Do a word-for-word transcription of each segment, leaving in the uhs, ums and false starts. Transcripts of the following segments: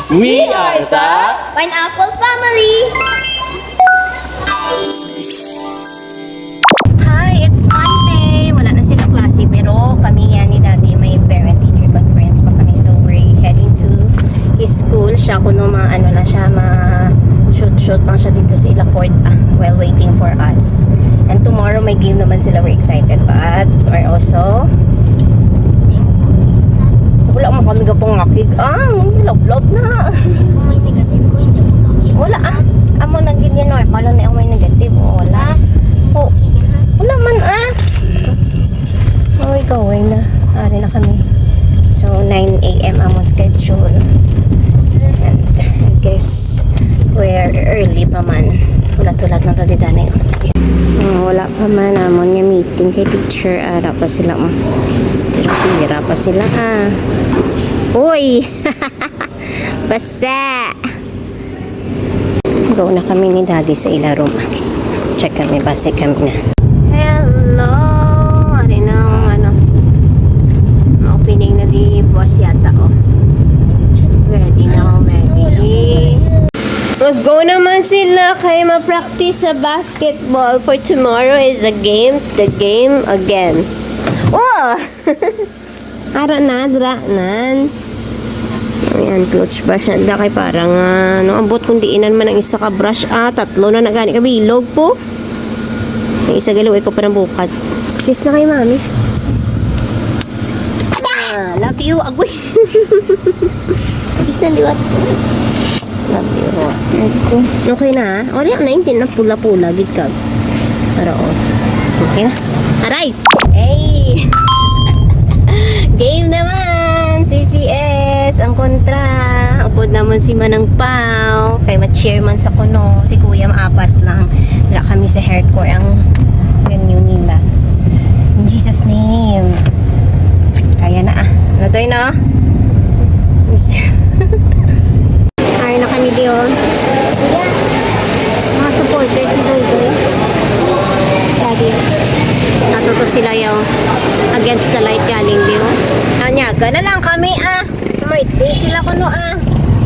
We are the Pineapple Family! Hi, it's Monday. Wala na sila klase, pero kami yan ni Daddy may parent-teacher conference pa kami. So we're heading to his school. Siya kuno ma ano lang siya, ma shoot-shoot lang siya dito sa ila court, ah, while waiting for us. And tomorrow may game naman sila. We're excited, but we're also wala man kami gapangakig. Ah, love-love na. Wala, ah. Amo nang ganyan, normal lang na yung may negative. O, wala. O, wala man, ah. Away-kaway na. Ari na kami. So, nine a.m. amon schedule. And I guess we're early pa man. Hulat-hulat lang ta di, Danay. Ah, wala pa man amon nga meeting kay teacher. Ara pa sila, oh. Pero pira pa sila, ah. Uy! Basa! Go na kami ni Daddy sa ila room. Check kami, basi kami na. Hello! Ari na ang ano, opening na di buwas yata, oh. Ready na, oh, ready. Mag-go naman sila kay ma-practice sa basketball for tomorrow is a game, the game again. Oh! Ara na, dra nan. Ayan, clothes brush na da kay parang, ah, no, ambot kung diinan man ang isa ka brush. Ah, tatlo na nagani ka bilog po. Ang isa galiway ko pa ng bukad. Kiss na kay mami. Ah, love you. Agoy. Kiss na liwat. Love you. Okay na, ha? O, di, nineteen na pula-pula, gid ka. Pero, oh. Okay na. Aray! Hey! Game naman! C C S, ang kontra. Upod naman si Manang Pao. Kay ma-cheer man sa kuno. Si Kuya maapas lang. Wala kami sa hardcore ang venue nila. In Jesus' name. Kaya na, ah. Ano to, no? Ay na kami diyon. Mga supporters ni Doy Doy. Lagi. Natuto sila yung against the light galing diyo. Anya, gana lang kami, ah. May day sila kuno, ah.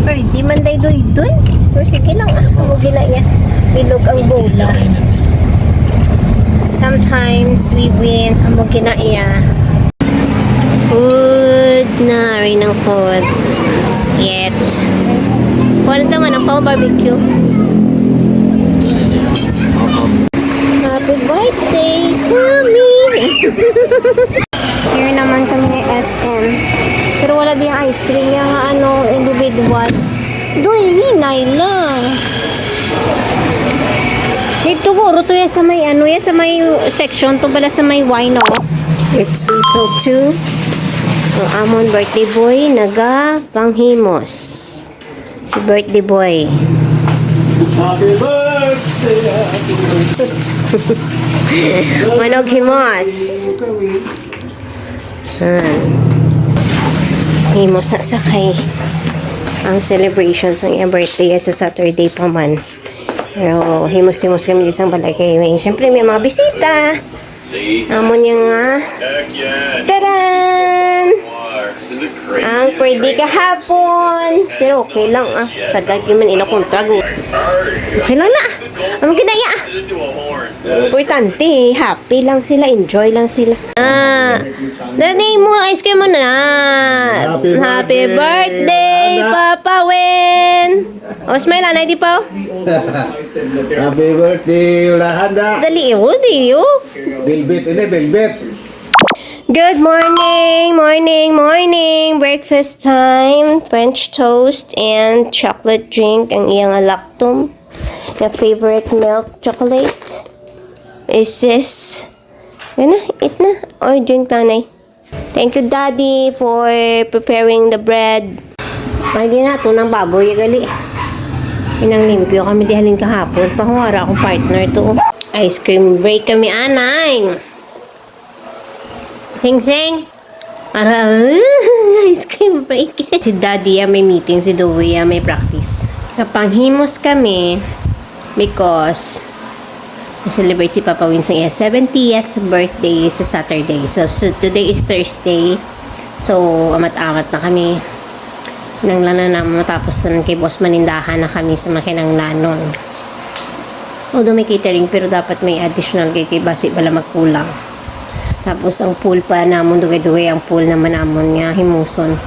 Pwede man day Doy Doy. Pero sige lang, ah. Amo gina iya. Bilog ang bola. Sometimes we win. Amo gina iya. Food na, rin ng food. Yet. Kuha na naman ang pang barbecue. Happy birthday to me! Here naman kami sa S M. Pero wala din ice cream. Yung ano, individual. Doy, hinay lang. Dito guro to ya sa may ano, ya sa may section to pala sa may wine, no? It's April two. Ang amon birthday boy nagapanghimos. Si birthday boy. Happy birthday, happy birthday. Manog himos. Yan. Himos na sa kay ang celebration sa iyang birthday sa Saturday pa man. Pero himos-himos kami sa balay kay may, siyempre may mga bisita. Amo niya nga. Taran! Ang pwede kahapon. Pero okay lang, ah. Sa dati man ina kontra, go. Okay lang na. Ang ginaya, ah. Importante, happy lang sila, enjoy lang sila. Ah, nanay mo, ice cream mo na. Happy birthday, Papa Wen. O, smile, anay, di pa, oh. Happy birthday, ulahan da. Dali, oh, di, oh. Velvet, ini velvet. Good morning, morning, morning. Breakfast time. French toast and chocolate drink ang iyang alaktom. Your favorite milk chocolate. Is this? Yan na, eat na. Or drink, nanay. Thank you, Daddy, for preparing the bread. Ay, di na. Ito ng baboy, gali. Inang limpyo kami di halin kahapon. Pahuwara akong partner to, oh. Ice cream break kami, anay. Sing Sing. Ara, ice cream break. Si Daddy, ah, may meeting. Si Dewey, ah, may practice. Napanghimos kami because celebrate si Papa Win sa iya seventieth birthday sa Saturday. So, so today is Thursday. So, amat-amat na kami. Kinanglan na namon matapos tanan kay buwas manindahan na kami sa mga kinanglanon. Although may catering, pero dapat may additional kay, kay basi bala magkulang. Tapos ang pool pa namon, dugay-dugay ang pool naman namon nga himuson.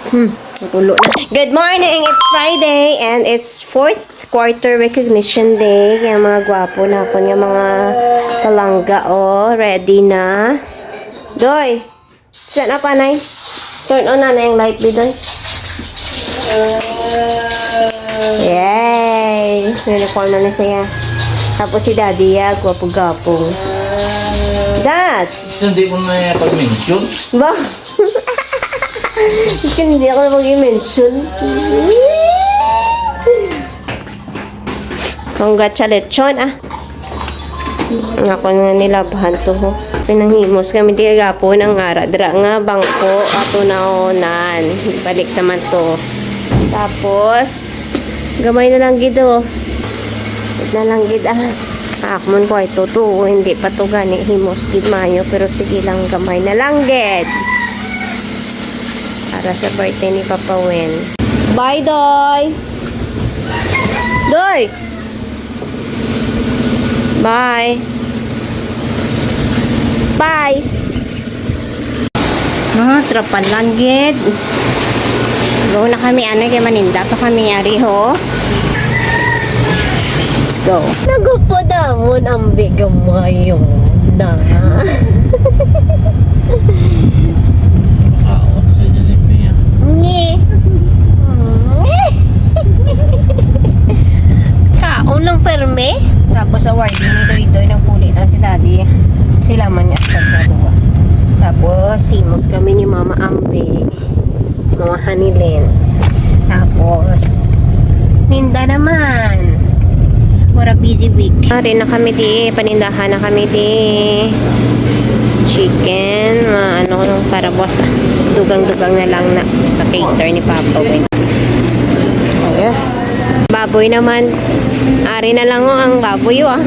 Hmm, napulo na. Good morning! It's Friday and it's fourth quarter recognition day. Kaya mga gwapo na ako nga mga palangga, oh, ready na. Doy! Sa na, panay? Turn on na na yung light, Bidoy. Yay! Uniform na na siya. Tapos si Daddy, ya, gwapo-gwapo. Dad! Hindi mo na yung pag-mention. Ba? Hindi ako na mag-mention. Congratulations, ah. Ang ako nga nilabhan to, ho. Pinanghimos kami di gapon ang ara dira nga bangko ato naonan. Balik naman to. Tapos, gamay na lang gid, oh. Na lang gid, ah. Akmon ko ito to, oh. Hindi pa to gani himos gid mayo, pero sige lang, gamay na lang gid. Para sa birthday ni Papa Wen. Bye, Doy! Doy! Bye. Bye. Ah, tropa lang gid. Go na kami, ano, kay maninda pa kami, ari, ho. Let's go. Nagupod amon ang bigamayong na. Kaon sa Jollibee, ah. Nge. Kaon lang perme. Tapos sa wedding ni Doydoy, nagpuli na si Daddy. Sila man nga sa duwa. Tapos, simos kami ni Mama Ambe. Mga hanilin. Tapos, ninda naman. What a busy week. Ari na kami di, panindahan na kami di. Chicken, mga ano, para buwas, ah. Dugang-dugang na lang na. Pa-cater ni Papa Win. Yes. Baboy naman. Ari na lang, oh, ang baboy, oh, ah.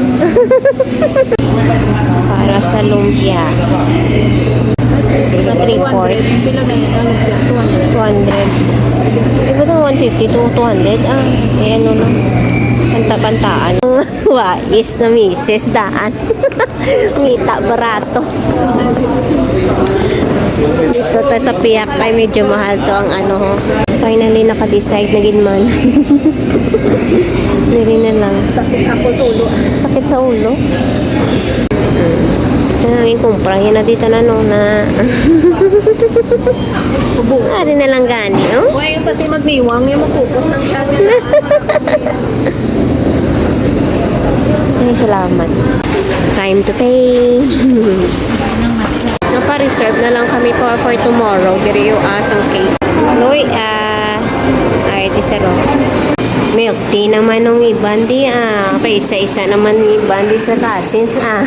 Para sa lumpia. Sa three four. Pila na yun? Ano, two hundred. Two hundred. Di ba itong one fifty to two hundred? Ah, eh, ano na. Kanta-kantaan. Wais na misis, daan. Ngita barato. Dito ta sa pihak kay medyo mahal to ang ano, ho. Finally, naka-decide na gid man. Diri na lang. Sakit ako sa ulo. Sakit sa ulo? Ano ang kumpra? Yan na dito na, no, na. Ari na lang gani, oh. Uy, yung kasi magniwang, yung magkukos ang siya. Ay, salamat. Time to pay. Napa-reserve na lang kami pa for tomorrow. Diri yung asang cake. Loy, ah, ay, di sa ro. Milk tea naman nung iban di, ah. Pa isa-isa naman yung iban di sa cousins, ah.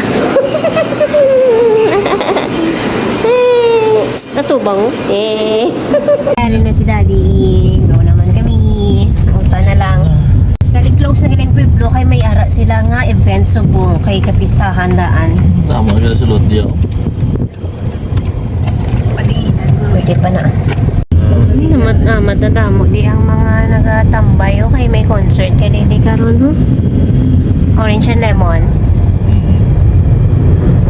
Eh, natubang, eh. Ari na si Daddy. Go naman kami. Uta na lang. Galing close na galing pueblo kay may ara sila nga event subong kay kapistahan daan. Tama na sila sulod diya. Pwede pa na. Ay, namat, namat na damo di ang mga nagatambay, oh, kay may concert kay di karon, oh. Orange and lemon.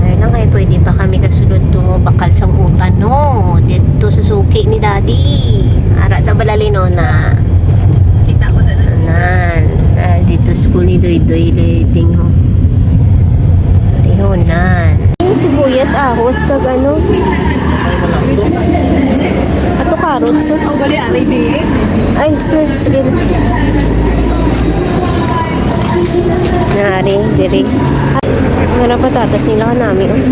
Ay lang, ay pwede pa kami kasulod to bakal sang utan, no? Dito sa suki ni Daddy. Ara ta bala, Linona. Kita ko na lang. Nan. Ah, dito school ni Doy Doy Liting, ho. Rihonan. Yung sibuyas, ahos, kag ano? Ato carrots, oh. Ang gali, aray, di. Ay, sus, sige. Nari, diri. Wala patatas nila kanami, oh.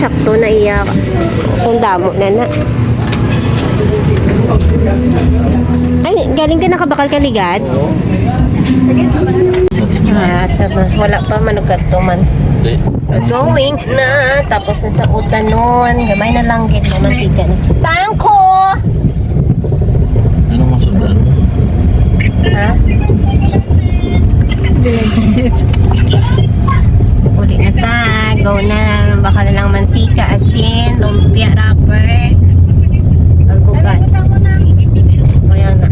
Sakto na iya. Ang damo na na. Ay, galing ka nakabakal ka ligad? Ah, tama. Wala pa, manugkad to man. Hindi. Going na. Tapos na sa utanon. Gamay na lang, gid, mamantika na. Tangko! Ano masundan? Ha? Uli na ta. Go na. Baka na lang mantika, asin, lumpia wrapper, pagbugas. Kaya na.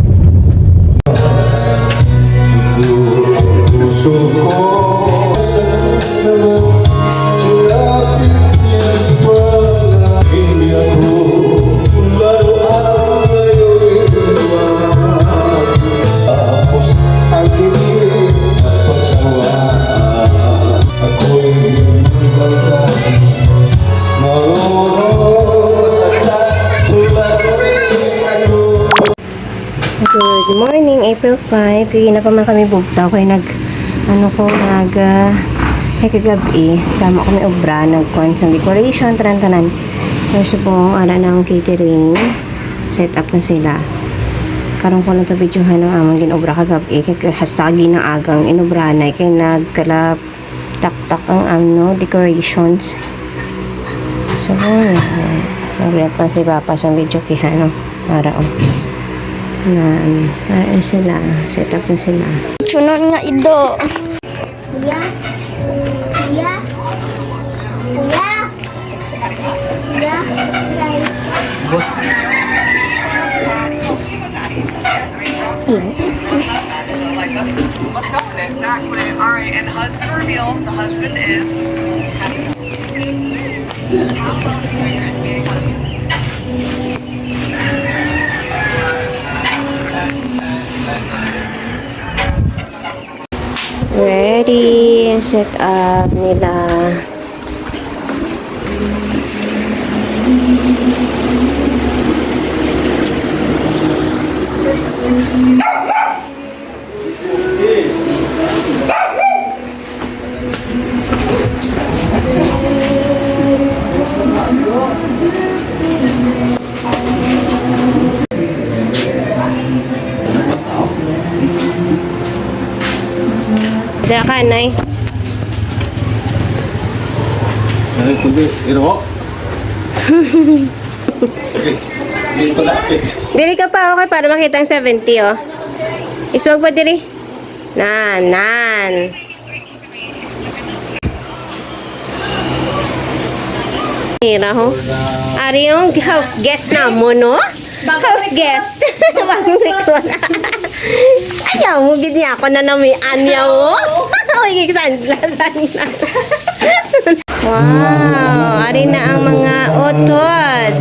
Good morning, April five. Kagina pa man kami bugtaw kay nag, ano ko, nag, ah, kay kagab-i, tama kami obra, nagkuan sang decoration, tanan-tanan. Pero subong, ara na ang catering. Set up na sila. Karon ko lang to videohan ang among ginobra kagab-i, kay hasta ginaagang inobra na, kay nagkala taktak ang, ano, decorations. So, yun. Nag-react pa si Papa sa video kiha, no? Para, oh. Na, ano, na, ano sila, set up na sila. Sunod nga ido. Kuya, kuya, kuya, kuya, say. Exactly. All right, and husband reveal, the husband is Ready, set up nila. Dala ka, Nay. Ay, kundi, iro. Sige, di ko lapit. Dili ka pa, okay, para makita ang seventy, oh. Iswag pa diri. Nan, nan. Nira, ho. Ari yung house guest namon, no? House guest. Bagong recruit. Ayaw mo, gid niya ako na namian niya, oh. Uy, sunglasses na. Wow, ari na ang mga utod.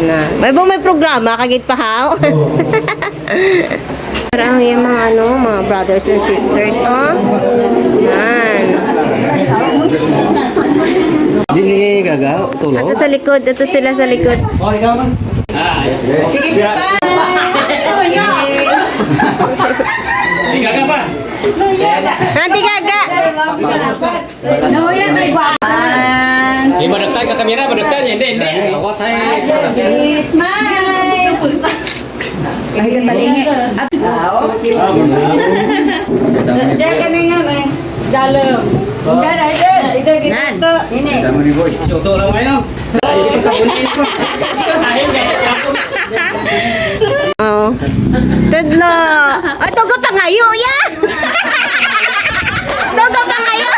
Na, may ba may programa kagit pa, haw? Para ang iyang mga, ano, mga brothers and sisters, oh. Yan. Dili gaga, tulo. Ato sa likod, ato sila sa likod. Sige, sige pa. Di gaga pa. Nanti gaga. Nahuya na igwa. Di madagtan ka kamera, madagtan, hindi, hindi. Awat ay. Smile. Ay, ganda ni nga. Diyan ka na nga, may. Dalom. Nan. Ito, ito. Damo ni boy. Ito lang kayo. Oo. Tudlo. O, tugo pa ngayo, ya. Tugo pa ngayo.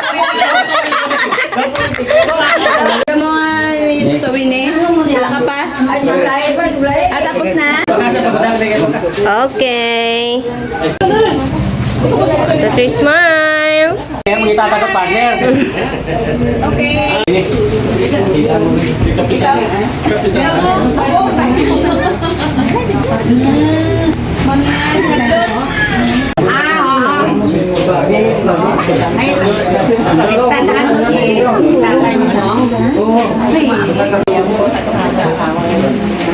Kamu nga, ito, Winnie. Wala ka pa? Ah, tapos na? Okay. Two, three, smile. Kaya mangita ka, partner. Okay. Ah, oo. Ay, tandaan mo si tatay mo.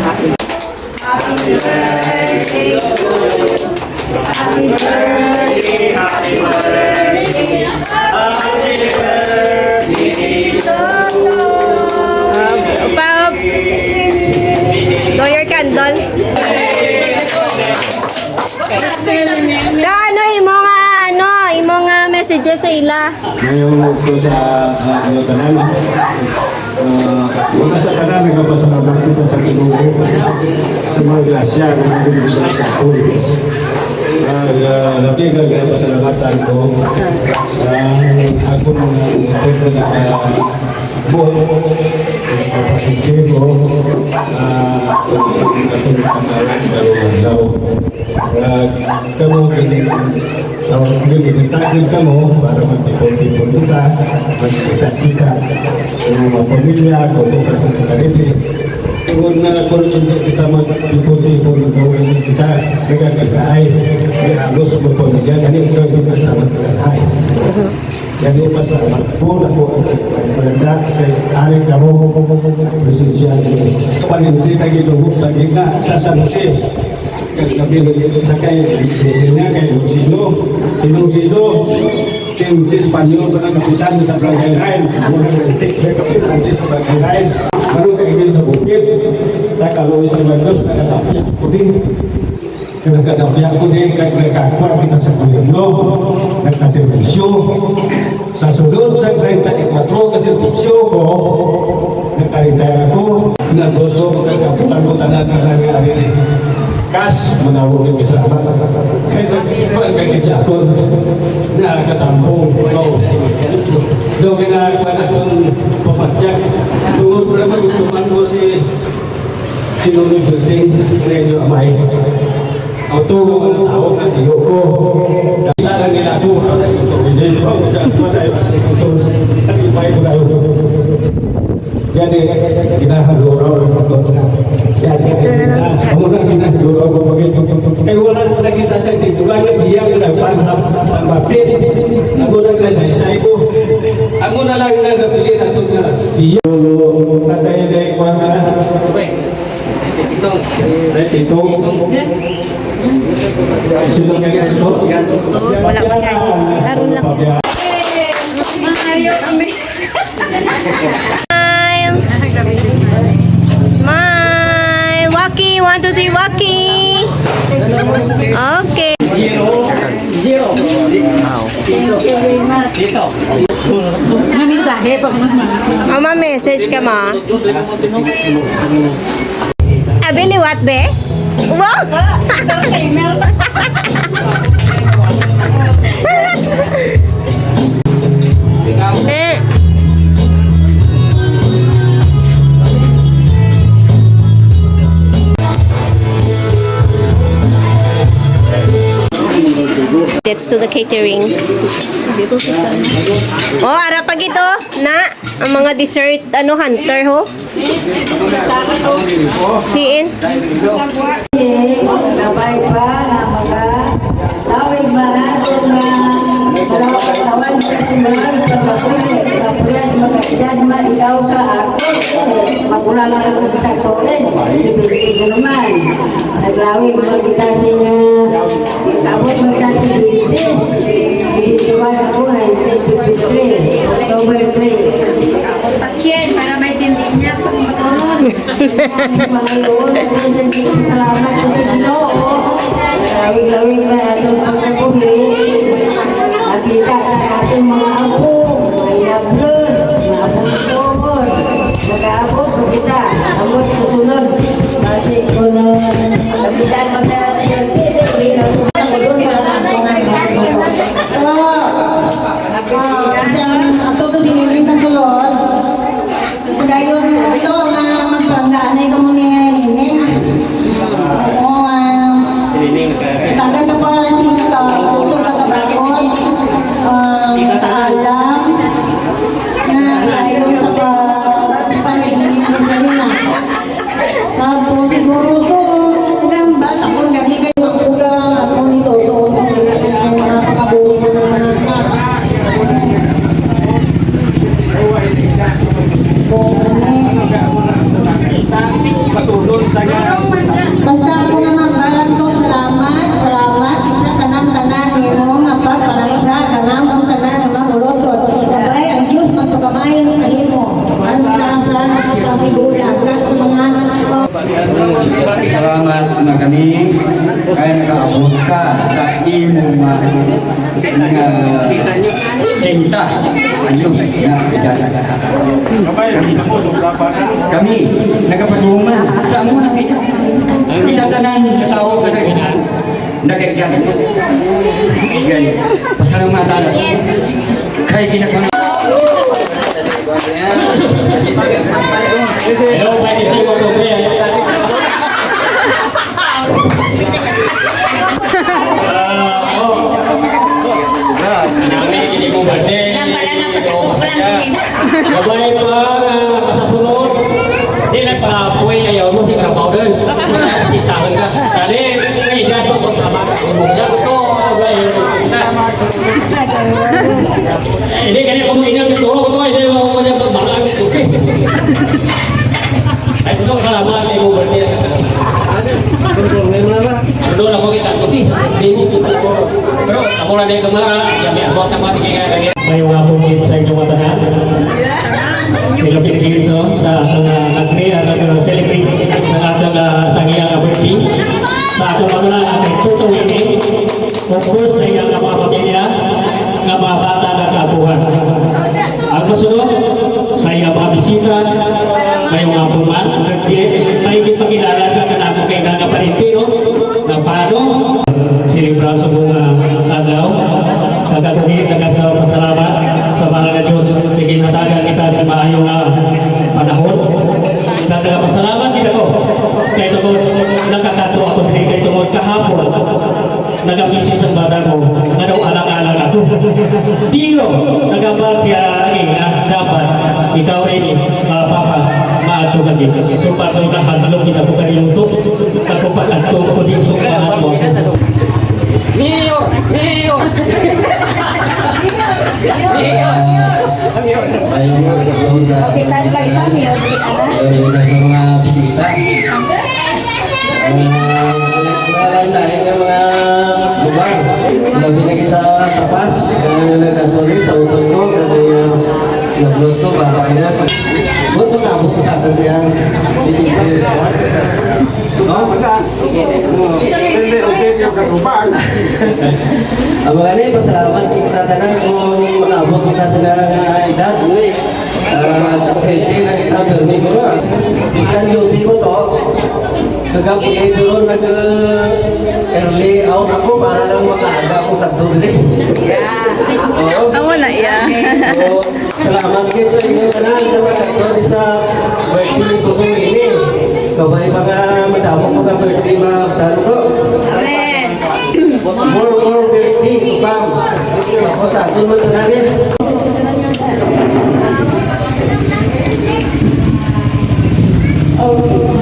Happy birthday to you. Happy birthday, happy birthday, happy birthday to you. Up, up. Blow your candle. Na ano, imo nga, ano, imo nga messages sa ila? Ngayon ko sa, ah, ano, tanan. Ah, una sa tanan, nagapasalamat kita sa Ginoo sa mga grasya nga nagabigay sa aton. Ah, ah, labi nga ginapasalamatan ko ang akong mga Buot, positibo, ah, kamo gani, ah, gani, gani, kamo para magtipon-tipon kita, magkita-kita, ang mga pamilya, kung bukas sa sarili. Tungod nga kung hindi kita magtipon-tipon, kung hindi kita nagkakasaay, di halos magpamilya, gani ikaw di magtawag kasaay. Gani pa sa ako, ako ang maganda kay ari kamo presensya. Paninti kay gidungog lagi na sa San Jose. Kay kami sa kay Jose niya kay Lucino. Lucino, yung Espanyol pa ng kapitan sa Barangay Nine. Ang mga kapitan sa Barangay Nine. Ano kay sa bukid? Sa Kaloy sa Landos, nakatapit ko din. Kaya nagkadapya ko din kay nagkakuha kita sa gobyerno, nagkaservisyo. Sa sunod sa treinta y cuatro ka servisyo ko, nagka-retire ako. Nagusto ko kay kabutan mo tanan nga nangyari. Kas, manawag yung isa. Kaya nag-iwan kay Kitsa ako. Nakakatampo ko. Doon nga na akong pamatyak. Tungod ko naman, tuman mo si Sino ni building ninyo, amay? Ang tulo nga tawo nga tiyo ko. Kita lang nila ako, ang asunto, hindi ko, ang asunto, ang asunto, ang ipay ko na yun. Yan eh, kinahaguraw ng pagkakas. Yan, yan, Ito na lang. Yan. Ang una, kinahaguraw ng pagkakas. Kaya wala na kita sa hindi. Wala na biya ko na pan sa, sa bati. Ang una na sa isa ko. Ang una lang na nabili na ito na. Iyo, natay na yung mga Wait. Ito. Wait, ito. Sino kayo ito? Wala pa tayo. Karon lang. Smile. Smile. Waki. One, two, three, waki. Okay. Zero. Zero. Dito. Dito. May mensahe pa naman. Oh, ma-message ka, ma. Abi, liwat, be? Wow! Eh. Let's do the catering. Oh, ara pa gito na ang mga dessert, ano, hunter, ho? Siin? Kabay pa nga mga lawig man ato nga mga katawan sa simbahan, pagkapulit, pagkapulit, mga edad man, ikaw sa ako, eh, magulang ang isang tuig, si Billy naman. Naglawig man kita sing, ah, kabot man kita si Billy. Billy, iwan ako, nineteen fifty-three, October three. Share para may sindi niya pag maturon. Mga luon, salamat po sa Ginoo. Lawig-lawig na atong pagkabuhi. Nakita na atong mga apo, mga yablos, mga apo sa tubod. Nakaabot po kita. Abot sa sunod. Basi ko na kapitan magdala sa iyang titi, hindi na po. Ah, sa, ato to si Miming sa sulod. Padayon ato nga magpanggaanay kamo ni Miming. Oo nga. Tagan na pa sila sa puso ka kabakod. Ah, alam na dayon sa pa-, sa pamilya ni Angelina. Tapos siguro, so, ang bata ko, nagigay ang ugang, ako nito, ito, ang mga pakabuhi na naman. Oo, kami. Basta ako naman, balat ko, salamat, salamat sa tanan-tanan nimo nga pagparamsa kanamon tanan nga mga uloton. Sabay ang Dios magpakamayo kanimo. Ang taas sa mga tigulang, kag sa mga Salamat na kami kay nakaabot ka sa imong, ah, nga quinta anyos na edad. Kami, nagapatuman sa amo na kita. Kita tanan natawo ka na kita. Nagaigan. Yan. Pasalamatan. Kay ginagawa. Hello, may titigo ko, pre. Ah, oh. Nami, hindi ko birthday. Nang pala nga, pasakop ko lang, hindi na. Gabay pa nga, ah, sa sunod. Di na pa, puwi, ayaw mo, di ka pa, Paul. Sitahan ka. Dali, may edad pa, pagkabata. Hindi, kaya kung ina, may tuho ko, hindi, wala ko niya, baka ang suki. Ay, sino ka naman, may overtake. Doon ako kita, suki. Hindi mo suki. Pero ako lang din kamara, sabi ako, tapos sige nga, sige. May mga pungit sa inyong matanan. Philippine Kids, oh, sa mga nagri-, at nag-celebrate sa ating, ah, sa iyang birthday. Sa ating mga, ah, tutuwin, eh. Of course, sa iyang mga pamilya, nga mga bata nga kaapuhan. Ang masunod, sa iyang mga bisita, may mga pumat, nagdi-, may ipakilala sa kanamo kay nga kaparinti, no? Nga paano? Sinimbra sa mga adlaw, nagatuloy, nagasa-, pasalamat sa mga na Diyos, ginhatagan kita sa maayong, ah, panahon. Nagpasalamat kita ko. Kay tungod, nakakadto ako diri kay tungod kahapon. Nagabisi sa bata ko, nga daw alang-alang ako. Pero, nagabal siya, eh, nga dapat ikaw rin, eh, ah, Papa, maadto kami. So, pagod na hadlok, kita ko kaniluto. Ako pa, adto ko din sa mga mo. Mayor! Mayor! Mayor! Ayun, sa Kapitan lang sa Mayor, kita na. Ayun, sa mga bisita. Ah, sa lain-lain nga mga lugar. Labi na sa Tapas, kaya nga nagkatuloy sa utod ko, kaya nga nag-close ko, bata niya. Buto ka, buto ka, buto ka. Hindi ko siya. No? Hindi, okay, yung katubag. Ang mga ni, pasalamat kita tanan kung makaabot kita sa nga edad. Ah, healthy na kita, pero may guro, ah. Biskan duty ko to. Nagkaputi, pero nag, uh, early out ako para lang makaaga ako kadto diri. Yeah. Oo. Amo na, yeah. So, salamat gid sa inyo tanan sa pagkadto sa birthday ko sa ini. Kabay pa nga madamo ko ka birthday, mga tanto. Amen. More, more birthday, bam. Ako sa aton man tanan, eh. Oh,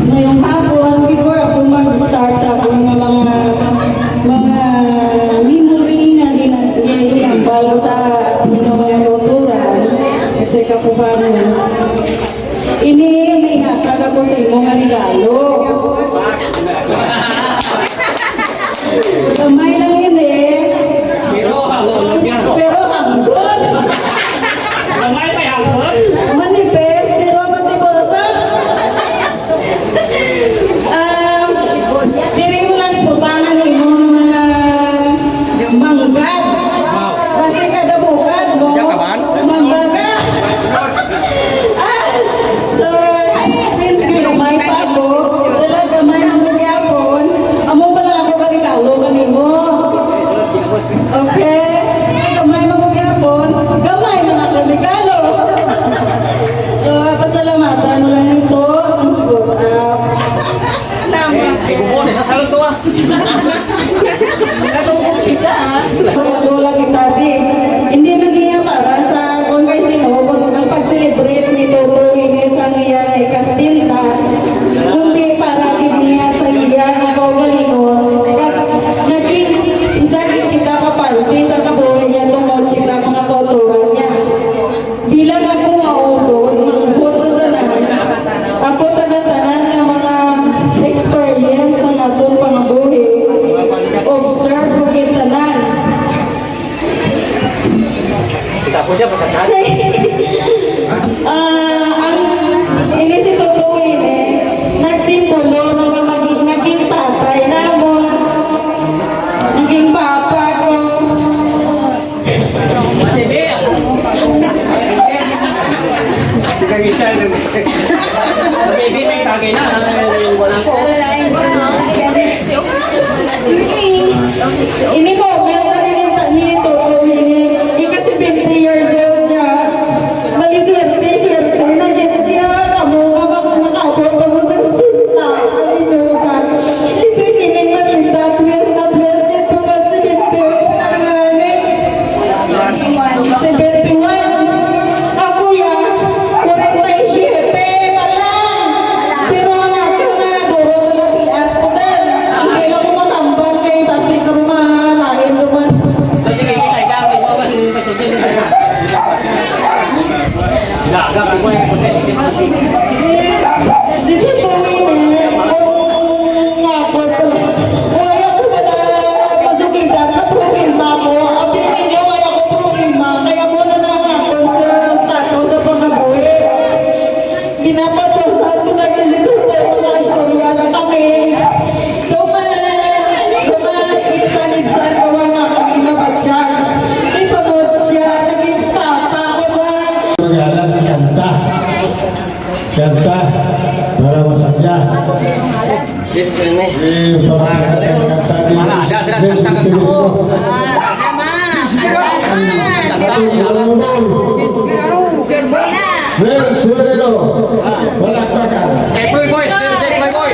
ngayong hapon, before ako mag-start sa akong mga, mga memory nga gina-, ginahambal ko sa akong mga kauturan, sa kapupanan. Ini may hatag ako sa imo nga regalo. Gamay lang ini. Pero hangod niya. Pero hangod. Gamay may hangod. Manipis, pero matibosa. Ah, diri mo lang ibutangan imo mga manggad. Kasi kada bukad mo, Diyan ka man? Mangga ka. Ah, so, since may pa ako, dala gamay ang magyapon, amo pa lang ako karigalo kanimo. Okay? Gamay man ko gyapon, gamay man ako regalo. So, pasalamatan mo lang ito sa mga put-up. Tama. Eh, kukuha na sa salon to, ah. Wala kita, di. Hindi man niya para sa kung kay sino, kung ang pag-celebrate ni Toto, hindi sa niya na ikastinta, kundi para gid niya sa iya nga kaugalingon. Kag naging isa gid kita ka parte sa kabuhi niya tungod kita mga kauturan niya. Bilang ako nga utod, mangutod sa tanan, ako tanan-tanan nga mga experience sa aton pangabuhi, observe ko gid tanan. Kita po siya, pagkatapos. Ah, ang ini si Toto ini, nagsimbolo nga mag-, naging tatay namon, naging papa ko. Ikaw isa yun. Baby, may tagay na, ha? Wala ko. Ini po, may pagkakita ni Toto, ini, ika seventy years old niya. Maliswerte, swerte Ginapapasal ko lang yung siguro yung mga istorya lang kami. So, man, so, man, ibsan-ibsan ko ang mga kami mabatyan. Isunod siya, naging papa ko, man. Mag-alam, kanta. Kanta para masaya. Eh, para kanta ni Wala, ada sila Benson kanta, kanta Silvestro. Ko. Ah, tama. Tama. Tama. Sir Bona. Ren Sobrero. Palakpakan. Hey, boy, boy. Sir, sir, boy, boy.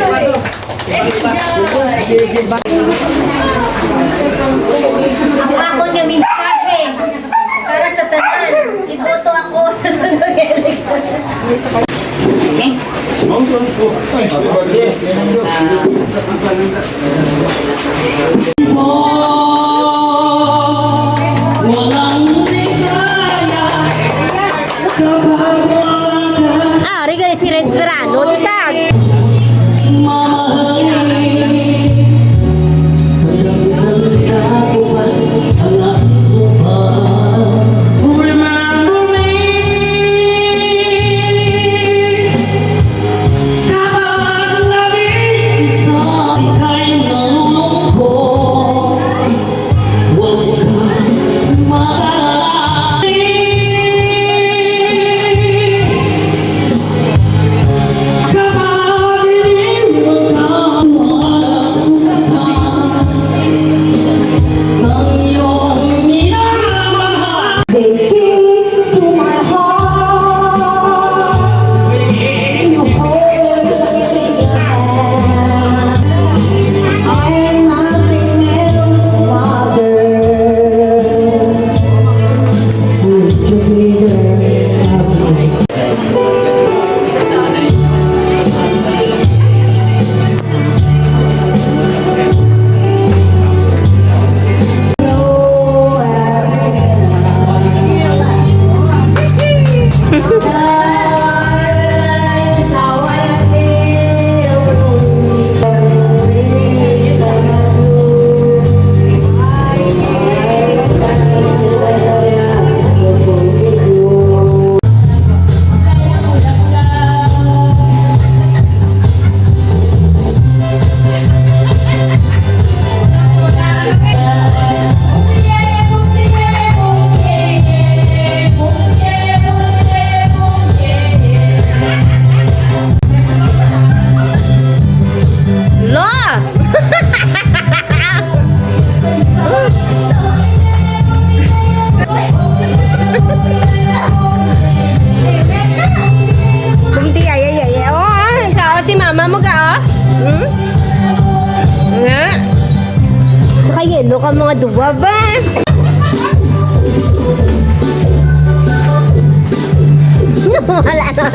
Ang akon nga mensahe para sa tanan, iboto ako sa sunod nga eleksyon. Okay? Ah, ari gali si Renz Verano, di ka. Take it to my heart. You hold it in your hand. I am nothing else, Father. Would you be there? Lo! Bumti, ay, ay, ay, ay. Oh, ah, kaot si mama mo ka, oh. Hmm? Nga. Naka-yellow ka mga duwa ba? Wala na.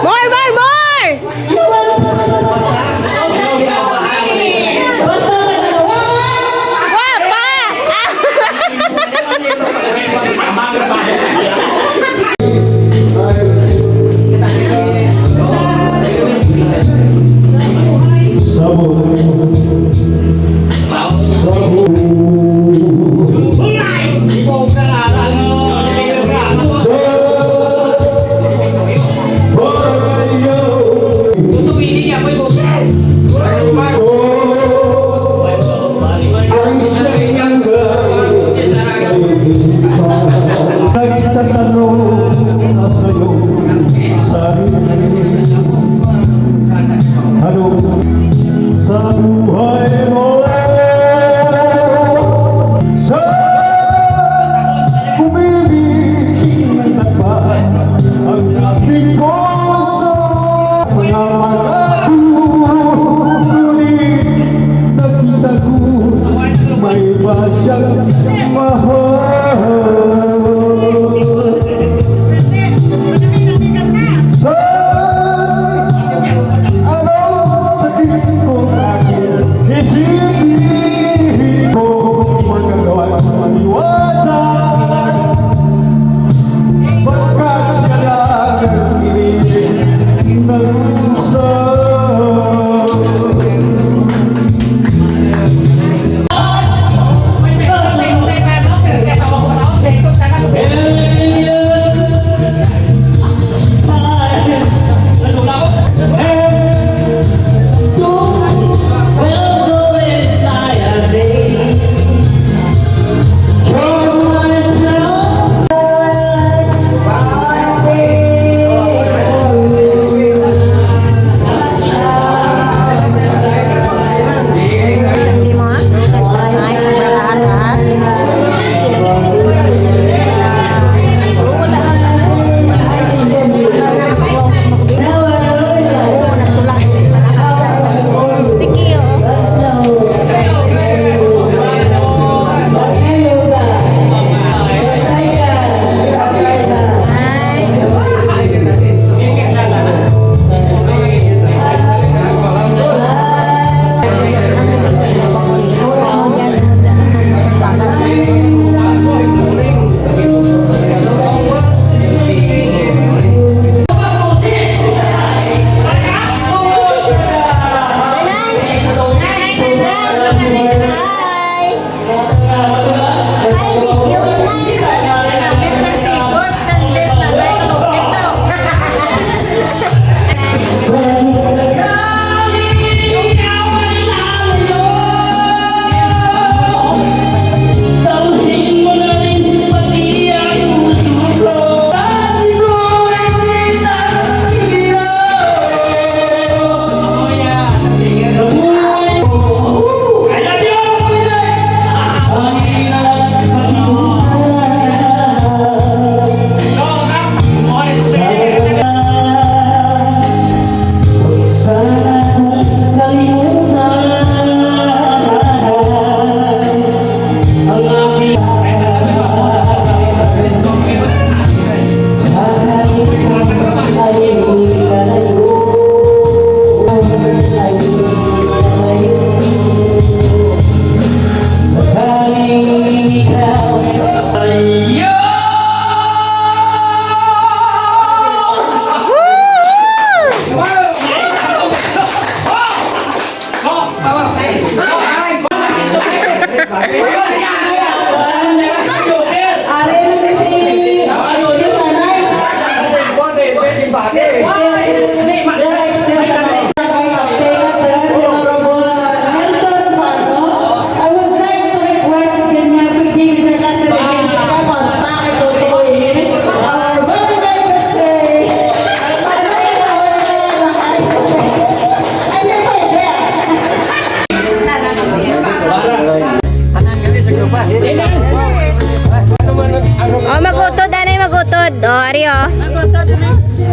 More, more, more! Wa pa! Nagtatanong na sa'yo sarili. Ano sa buhay mo? Sa kumilig ng tagpa ang aking puso. Mga pangako, ngunit nakita ko may iba siyang mahal. Sa ano sakit ko,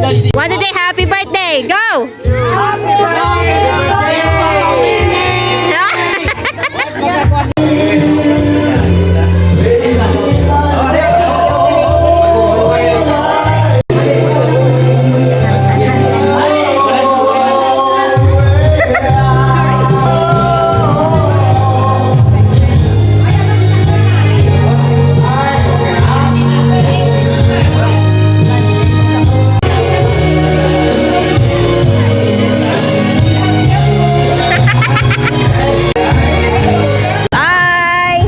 One today, happy birthday! Go! Bye!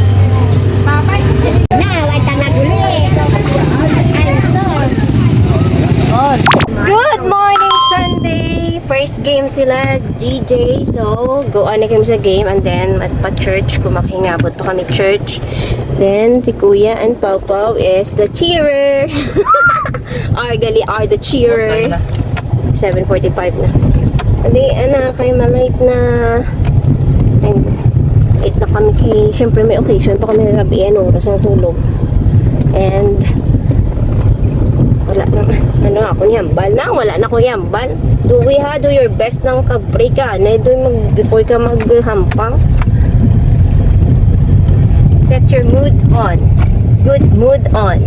Na, wala na guli. Ay, so. Good morning, Sunday! First game sila, G J. So, go on na kami sa game and then magpa-church kung makahingabot pa kami church. Then, si Kuya and Pawpaw is the cheerer. Are gali are the cheerer. What time na? Seven forty-five na. Adi, ana, kay malate na. And late na kami kay, syempre, may occasion pa kami rabi, ano, oras ng tulog. And wala na, ano, ako niyambal na, wala na ko yambal. Do we ha, do your best ng kaprika, na do mag, before ka maghampang. Set your mood on. Good mood on.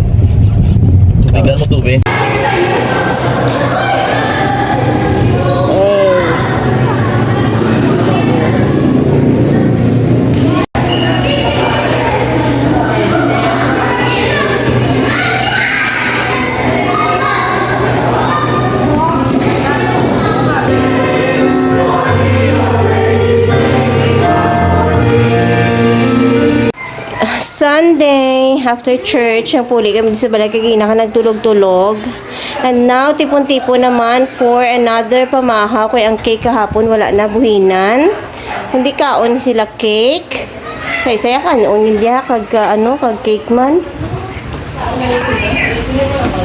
Tignan mo, Tubi. Sunday, after church, nagpuli kami sa balay kay ina ka nagtulog-tulog. And now, tipon-tipon naman for another pamahaw. Kay ang cake kahapon, wala na buhinan. Hindi kaon sila cake. Sa isa ya kan, ungil diha, kag, ah, ano, kag cake man.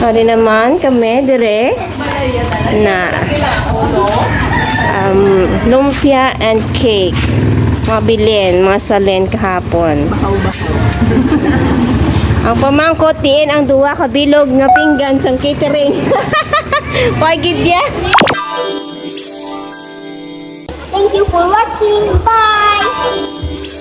Ari naman kami, dire. Na, um, lumpia and cake. Mga bilin, mga salin kahapon. Bahaw-bahaw. Ang pamangkot, diin ang duwa ka bilog nga pinggan sang catering. Pagid ya. Thank you for watching. Bye!